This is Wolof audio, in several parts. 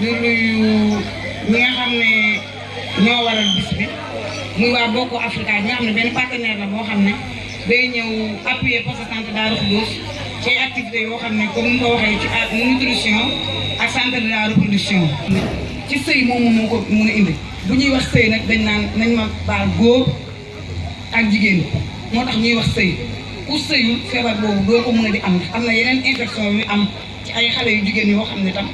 di nuyu ñi nga xam ne ñoo waral bis bi muy waa Bokk Africa bi nga xam ne benn partenaire la boo xam ne day ñëw appuyer poste de santé Darou Khoudoss ci activités yoo xam ne comme ni ko waxee ci nutrition ak santé de la reproduction. ci sëy moomu moo ko mën a indi bu ñuy wax sëy nag dañ naan nañ ma baal góor ak jigéen moo tax ñuy wax sëy ku sëyul feebar boobu doo ko mën a di am na yeneen infection yu am ci ay xale yu jigéen yoo xam ne tam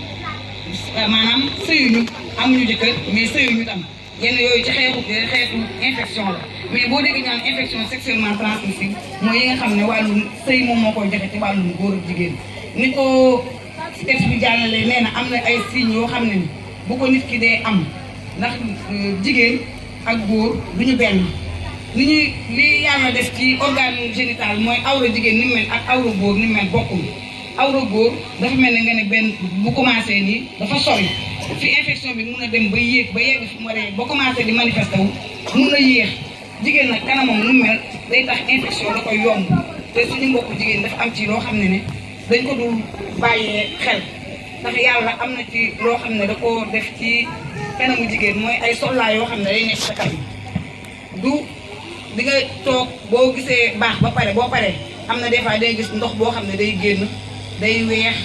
maanaam sëyuñu amuñu jëkkër mais sëyuñu tam yenn yooyu ci xeetu infection la mais boo déggee ñaan infection sexuellement transmissible mooy yi nga xam ne wàllum sëy moom moo koy joxe ci wàllum góor ak jigéen ni ko texte bi jàllalee nee na am na ay signes yoo xam ne ni bu ko nit ki dee am ndax jigéen ak góor du ñu benn li yàlla def ci organe génital mooy awra jigéen ni mel ak awra góor ni mel bokkul awra góor dafa mel ne nga ne benn bu commencé nii dafa sori fi infection bi mun a dem ba yéeg ba yegg fi mu waree ba commencé di manifesté wu mun a yéex jigéen nag kanamam nu mel day tax infection da koy yomb te suñu mbokku jigéen dafa am ci loo xam ne dañ ko dul bàyyee xel ndax yàlla am na ci loo xam ne da ko def ci kanamu jigéen mooy ay sollaa yoo xam ne day nekk sa kanam du di nga toog boo gisee baax ba pare boo paree am na des fois day gis ndox boo xam ne day génn day weex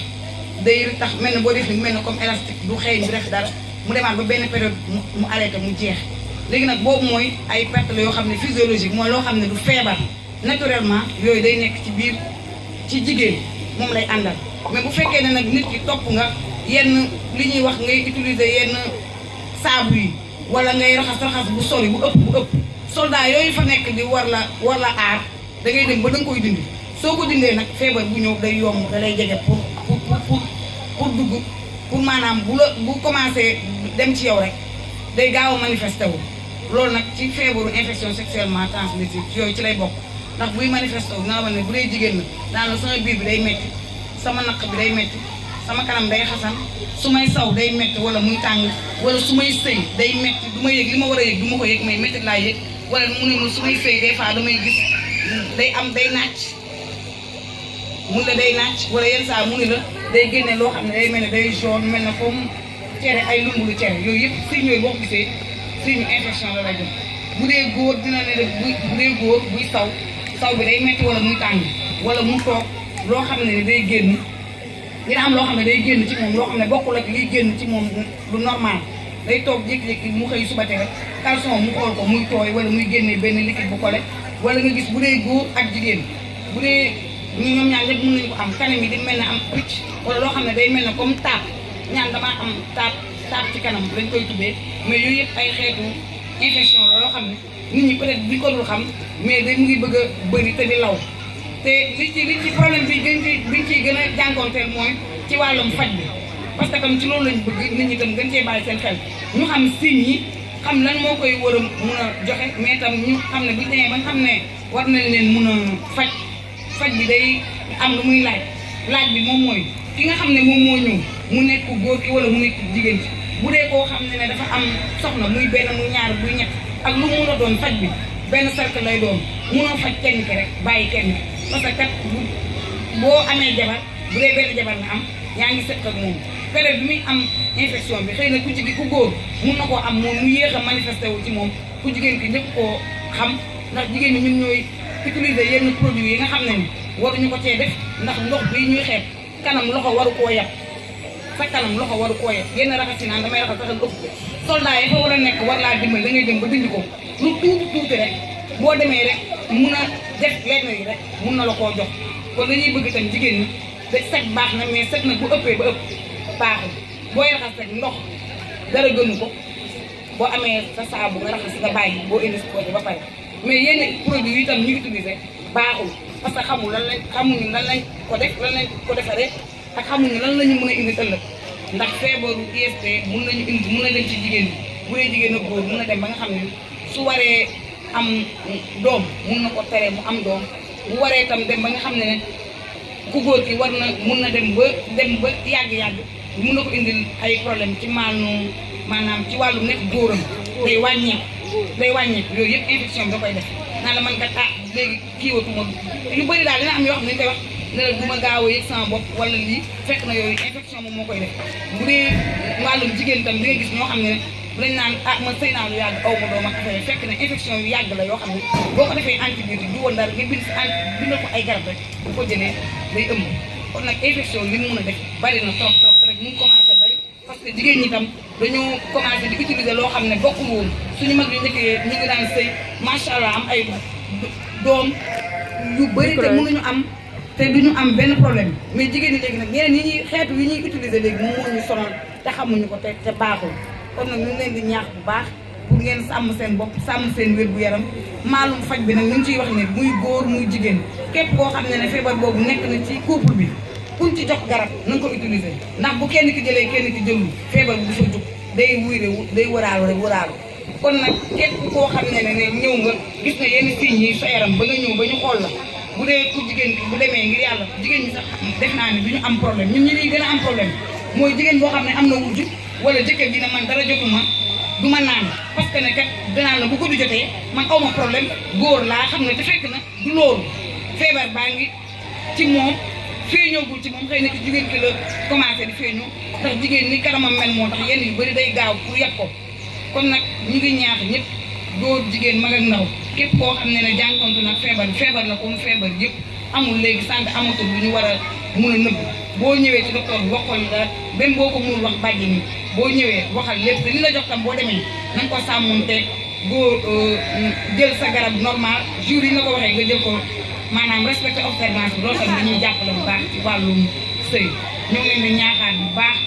day tax mel na boo def ni mel na comme élastique du xëy du def dara mu demaat ba benn période mu arrêté mu jeex léegi nag boobu mooy ay perte la yoo xam ne physiologique mooy loo xam ne du feebar naturellement yooyu day nekk ci biir ci jigéen moom lay àndal mais bu fekkee ne nag nit ki topp nga yenn li ñuy wax ngay utiliser yenn saabu yi wala ngay raxas bu sori bu ëpp soldat yooyu fa nekk di war la aar da ngay dem ba da nga koy dindi soo ko dindee nag feebar bu ñëw day yomb da lay jege pour dugg pour maanaam bu commencé dem ci yow rek day gaaw a manifesté wu loolu nag ci feebaru infection sexuellement transmissible yooyu ci lay bokk ndax buy manifesté wu dina la ne bu dee jigéen la daan la sama biir bi day metti sama naq bi day metti sama kanam day xasan su may saw day metti wala muy tàng wala su may sëy day metti du ma yëg li ma war a yëg du ma ko yëg may metti laa yëg wala mu ne ma su may sëy des fois damay gis day naaj mun la day naaj wala yenn saa mu ne la day génne loo xam ne day mel ne day jaune mel na comme cere ay lumbulu cere yooyu yëpp signes yooyu boo ko gisee signe infection la lay jox bu dee góor dina ne la bu dee góor buy saw bi day metti wala muy tàng wala mu toog loo xam ne day génn dina am loo xam ne day génn ci moom loo xam ne bokkul ak liy génn ci moom lu normal day toog jékki-jékki mu xëy suba rek caleçon mu xool ko muy tooy wala muy génnee benn liquide bu kole wala nga gis bu dee góor ak jigéen bu dee ñoom ñaar ñëpp mën nañu ko am kanam yi di mel ne am picc wala loo xam ne day mel ne comme taab ñaan damaa am taab ci kanam lañ koy tuddee mais yooyu yëpp ay xeetu infection la loo xam ne nit ñi peut-être duñ ko dul xam mais dañ ngi bëgg a bëri te di law te li ci problème bi biñ ciy gën a jànkoonteel mooy ci wàllum faj bi parce que tam ci loolu lañ bëgg nit ñi tam gën cee bàyyi seen xel ñu xam signes yi xam lan moo koy war a mun a joxe mais tam ñu xam ne bu ñu demee ba nga xam ne war nañ leen mun a faj bi day am lu muy laaj bi moom mooy ki nga xam ne moom moo ñëw mu nekk góor ki wala mu nekk jigéen ci bu dee koo xam ne dafa am soxna muy benn muy ñaar muy ñett ak lu mun a doon faj bi benn cercle lay doon munoo faj kenn ki rek bàyyi kenn ki parce que kat boo amee jabar bu dee benn jabar nga am yaa ngi sëkk ak moom période bi muy am infection bi xëy na ku jigéen ku góor mun na koo am moom mu yéex a manifesté wu ci moom ku jigéen ki ñëpp koo xam ndax jigéen ñi ñun ñooy utiliser yenn produits yi nga xam ne ni waruñu ko cee def ndax ndox bi ñuy xeeb kanam loxo waru koo yab sa kanam loxo waru koo yab yenn raxas yi naan damay raxas saxal ëpp soldat yi fa war a nekk war laa dimbali da ngay dem ba dindi ko lu tuuti rek boo demee rek mun a def lenn yi rek mun na la koo jox kon dañuy bëgg tam jigéen ñi da set baax na mais set nag bu ëppee ba ëpp baaxul booy raxas rek ndox dara gënu ko boo amee sa saabu nga raxas nga bàyyi boo indi si ba pare mais yenn produits yi tam ñu utiliser baaxul parce que xamuñu lan lañ ko def lan lañ ko defaree ak xamuñu lan la ñu mën a indi ëllëg ndax feebaru IST mun na dem ci jigéen ñi bu dee jigéen ak góor mun na dem ba nga xam ne su waree am doom mun na ko tere mu am doom bu waree tam dem ba nga xam ne ku góor ki mun na dem ba yàgg-yàgg mun na ko indil ay problème ci maanaam ci wàllu nekk góoram day wàññeeku yooyu yëpp infection bi da koy def naa la man kat léegi kiiwatuma yu bëri daal dina am yoo xam ne dañ koy wax ne la du ma gaaw a yëg sama bopp wala lii fekk na yooyu infection moom moo koy def bu dee wàllum jigéen tam di nga gis ñoo xam ne dañ naan ah man sëy naa lu yàgg aw ma doom ak affaire fekk na infection yu yàgg la yoo xam ne boo ko defee antibiotique du woon dara nga bind si bindal ko ay garab rek bu ko jëlee day ëmb kon nag infection li mu mun a def bari na trop trop rek mu ngi commencé bari parce que jigéen ñi tam dañoo commencé di utiliser loo xam ne bokkul woon suñu mag yu njëkkee ñu ngi daan sëy macha allah am ay doom yu bëri te mënuñu am te duñu am benn problème mais jigéen ñi léegi nag ñeneen yi ñuy xeetu yi ñuy utiliser léegi moom moo ñu sonal te xamuñu ko te baaxul kon nag ñu leen di ñaax bu baax pour ngeen sàmm seen bopp sàmm seen wér-gu-yaram maalum faj bi nag ñu ngi ciy wax ne muy góor muy jigéen képp koo xam ne feebar boobu nekk na ci couple bi kuñ ci jox garab na nga ko utiliser ndax bu kenn ki jëlee kenn ki jëlul feebar bu dafa jug day day wëraalu rek wëraalu kon nag képp koo xam ne ñëw nga gis na yenn signes yi sa yaram ba nga ñëw ba ñu xool la bu dee ku jigéen bu demee ngir yàlla jigéen ñi sax def naa ne du ñu am problème ñun ñi ñuy gën a am problème mooy jigéen boo xam ne am na wujj wala jëkkër ji ne man dara jotuma du ma naan parce que ne kat danaan la bu ko du jotee man aw ma problème góor laa xam ne te fekk na du loolu feebar baa ngi ci moom feeñoogul ci moom xëy na ci jigéen ki la commencé di feeñoo ndax jigéen ni kanamam mel moo tax yenn yu bëri day gaaw pour yàq ko kon nag ñu ngi ñaax ñëpp góor jigéen mag ak ndaw képp koo xam ne jànkontu nag feebar la comme feebar yëpp amul léegi santé amatul lu ñu war a mun a nëbb boo ñëwee ci docteur bi waxoon la même boo ko mënul wax bàjji ni boo ñëwee waxal lépp te li la jox tam boo demee na nga ko sàmmonte góor jël sa garab normal jour yi nga ko waxee nga jël ko maanaam respecté observance bi loolu tam dañuy jàppale bu baax ci wàllum sëy ñoo ngi leen di ñaaxaat bu baax